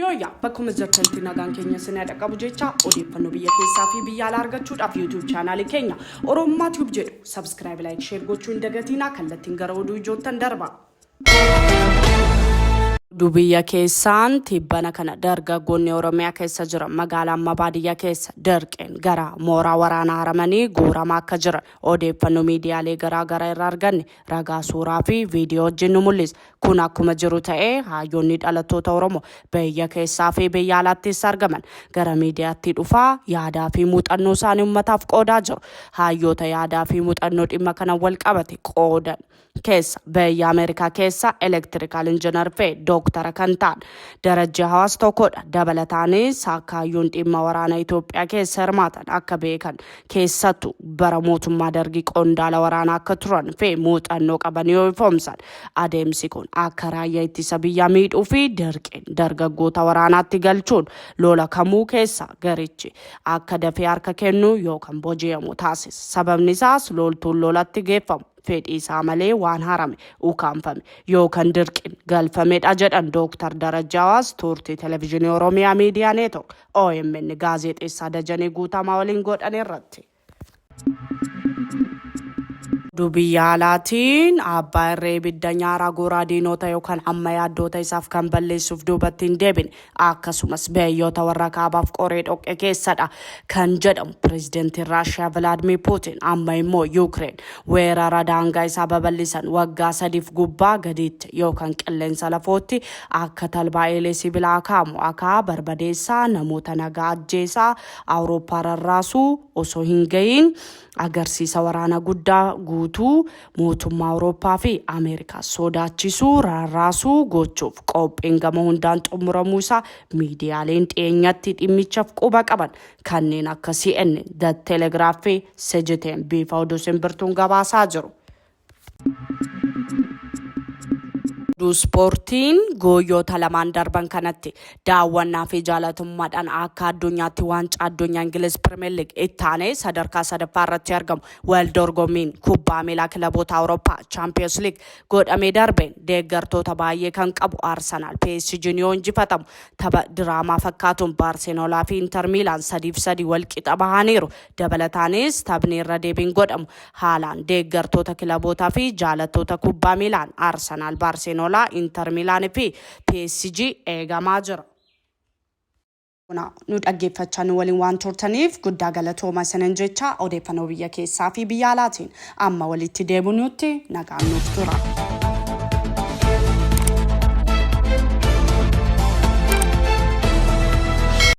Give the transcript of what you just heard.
Yooyyaa bakkuma jirtanitti nagaan keenya isin haa dhaqqabu jecha odeeffannoo biyya keessaa fi biyya alaa argachuudhaaf YouTube chaanaalii keenya Oromummaa Tube jedhu subscribe like share gochuu hin dagatiinaa kallattiin gara oduu ijoottan darba. Oduu biyya keessaan tibbana kana dargaggoonni Oromiyaa keessa jiran magaalaa amma baadiyyaa keessa dirqiin gara mooraa waraanaa haramanii guuramaa akka jiran odeeffannoo miidiyaalee garaa garaa irraa arganne ragaa suuraa fi viidiyoo wajjin nu mul'isa. Kun akkuma jiru ta'ee hayyoonni dhalattoota Oromoo biyya keessaa fi biyya alaattis argaman gara miidiyaatti dhufaa yaadaa fi muuxannoo isaanii ummataaf qoodaa jiru. Hayyoota yaadaa fi muuxannoo dhimma kanan wal qabate qoodan keessa biyya Ameerikaa keessa elektirikaal injinar fi dooktara kan ta'an Darajjee Hawaas tokkodha. Dabalataanis akka hayyuun dhimma waraana Itoophiyaa keessa hirmaatan akka beekan keessattu bara mootummaa Dargii qondaala waraanaa akka turan fi muuxannoo qaban yoo ifoomsan adeemsi kun akka raayyaa ittisa biyyaa miidhuu fi dirqiin dargaggoota waraanaatti galchuun lola kamuu keessa garichi akka dafee harka kennu yookaan boji'amu taasisa. Sababni isaas loltuun lolatti geeffamu fedhii isaa malee waan harame, ukaamfame yookan dirqin galfamedha jedhan Dooktar Darajjee Hawaas turtii Televizhinii Oromiyaa Miidiyaa Neetwork omn Gaazeexeessaa Dajanee Guutamaa waliin godhan irratti. Oduu biyya alaatiin abbaa irree ibidda nyaaraa gooraa diinoota yookaan amma yaaddoota isaaf kan balleessuuf duubatti hin deebine akkasumas biyyoota warra kaabaaf qoree dhoqqe keessadha kan jedhamu pirezidantiin Raashiyaa Vilaadimir Puutiin amma immoo Yuukireen weerara daangaa isaa babal'isan waggaa sadiif gubbaa gadiitti yookaan qilleensa lafootti akka talbaa eelee sibilaa kaamu akaa barbadeessaa namoota nagaa ajjeesaa Awurooppaa rarraasuu osoo hin gahiin agarsiisa waraana guddaa guutuu mootummaa Awurooppaa fi Ameerikaa sodaachisuu rarraasuu gochuuf qophiin gama hundaan xumuramuu isaa miidiyaaleen dhiyeenyatti dhimmichaaf quba qaban kanneen akka CNN, The Telegraph fi CGTN bifa oduu simbirtuun gabaasaa jiru. Oduu Ispoortiin guyyoota lamaan darban kanatti daawwannaa fi jaalatummaadhaan akka addunyaatti waancaa addunyaa Ingiliz Pirimeer Liig itti aanee sadarkaa sadaffaa irratti argamu wal dorgommiin kubbaa miilaa kilaboota Awurooppaa Chaampiyoons Liig godhamee darbeen deeggartoota baay'ee kan qabu Arsenaal PSG'n yoo injifatamu tapha diraamaa fakkaatuun Baarseenoolaa fi Inter Miilaan 3 fi 3 wal qixa bahaniiru. Dabalataanis taphni irra deebiin godhamu haalaan deeggartoota kilabootaa fi jaalattoota kubbaa miilaan Arsenaal, Baarseenoolaa, Inter Miilaan fi PSG eegamaa jira. Nu dhaggeeffachaa nu waliin waan turtaniif guddaa galatooma isinin jecha odeeffannoo biyya keessaa fi biyya alaatiin amma walitti deebinutti nagaan nuuf tura.